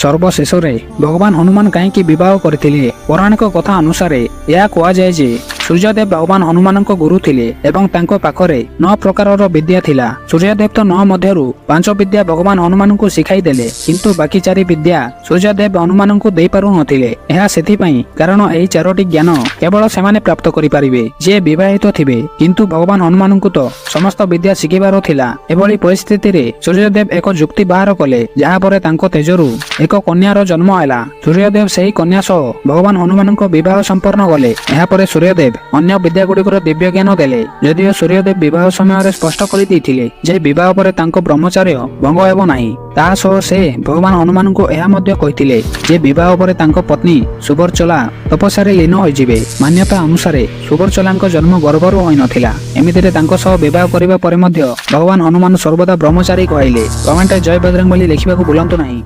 ସର୍ବଶେଷରେ ଭଗବାନ ହନୁମାନ କାହିଁକି ବିବାହ କରିଥିଲେ? ପୌରାଣିକ କଥା ଅନୁସାରେ ଏହା କୁହାଯାଏ ଯେ ସୂର୍ଯ୍ୟଦେବ ଭଗବାନ ହନୁମାନଙ୍କ ଗୁରୁ ଥିଲେ ଏବଂ ତାଙ୍କ ପାଖରେ ନଅ ପ୍ରକାରର ବିଦ୍ୟା ଥିଲା। ସୂର୍ଯ୍ୟଦେବ ତ ନଅ ମଧ୍ୟରୁ ପାଞ୍ଚ ବିଦ୍ୟା ଭଗବାନ ହନୁମାନଙ୍କୁ ଶିଖାଇ ଦେଲେ, କିନ୍ତୁ ବାକି ଚାରି ବିଦ୍ୟା ସୂର୍ଯ୍ୟଦେବ ହନୁମାନଙ୍କୁ ଦେଇପାରୁନଥିଲେ। ଏହା ସେଥିପାଇଁ, କାରଣ ଏହି ଚାରୋଟି ଜ୍ଞାନ କେବଳ ସେମାନେ ପ୍ରାପ୍ତ କରିପାରିବେ ଯିଏ ବିବାହିତ ଥିବେ। କିନ୍ତୁ ଭଗବାନ ହନୁମାନଙ୍କୁ ତ ସମସ୍ତ ବିଦ୍ୟା ଶିଖିବାର ଥିଲା। ଏଭଳି ପରିସ୍ଥିତିରେ ସୂର୍ଯ୍ୟଦେବ ଏକ ଯୁକ୍ତି ବାହାର କଲେ, ଯାହାପରେ ତାଙ୍କ ତେଜରୁ ଏକ କନ୍ୟାର ଜନ୍ମ ହେଲା। ସୂର୍ଯ୍ୟଦେବ ସେହି କନ୍ୟା ସହ ଭଗବାନ ହନୁମାନଙ୍କ ବିବାହ ସମ୍ପନ୍ନ କଲେ। ଏହାପରେ ସୂର୍ଯ୍ୟଦେବ ଅନ୍ୟ ବିଦ୍ୟା ଗୁଡ଼ିକର ଦିବ୍ୟ ଜ୍ଞାନ ଦେଲେ। ଯଦିଓ ସୂର୍ଯ୍ୟଦେବ ବିବାହ ସମୟରେ ସ୍ପଷ୍ଟ କରିଦେଇଥିଲେ ଯେ ବିବାହ ପରେ ତାଙ୍କ ବ୍ରହ୍ମଚର୍ଯ୍ୟ ଭଙ୍ଗ ହେବ ନାହିଁ, ତା ସହ ସେ ଭଗବାନ ହନୁମାନଙ୍କୁ ଏହା ମଧ୍ୟ କହିଥିଲେ ଯେ ବିବାହ ପରେ ତାଙ୍କ ପତ୍ନୀ ସୁବର୍ଚଲା ତପସ୍ୟାରେ ଲୀନ ହୋଇଯିବେ। ମାନ୍ୟତା ଅନୁସାରେ ସୁବର୍ଚଲାଙ୍କ ଜନ୍ମ ଗର୍ଭରୁ ହୋଇନଥିଲା। ଏମିତିରେ ତାଙ୍କ ସହ ବିବାହ କରିବା ପରେ ମଧ୍ୟ ଭଗବାନ ହନୁମାନ ସର୍ବଦା ବ୍ରହ୍ମଚାରୀ କୁହାଇଲେ। କମେଣ୍ଟରେ ଜୟ ବଜରଙ୍ଗବଲି ଲେଖିବାକୁ ଭୁଲନ୍ତୁ ନାହିଁ।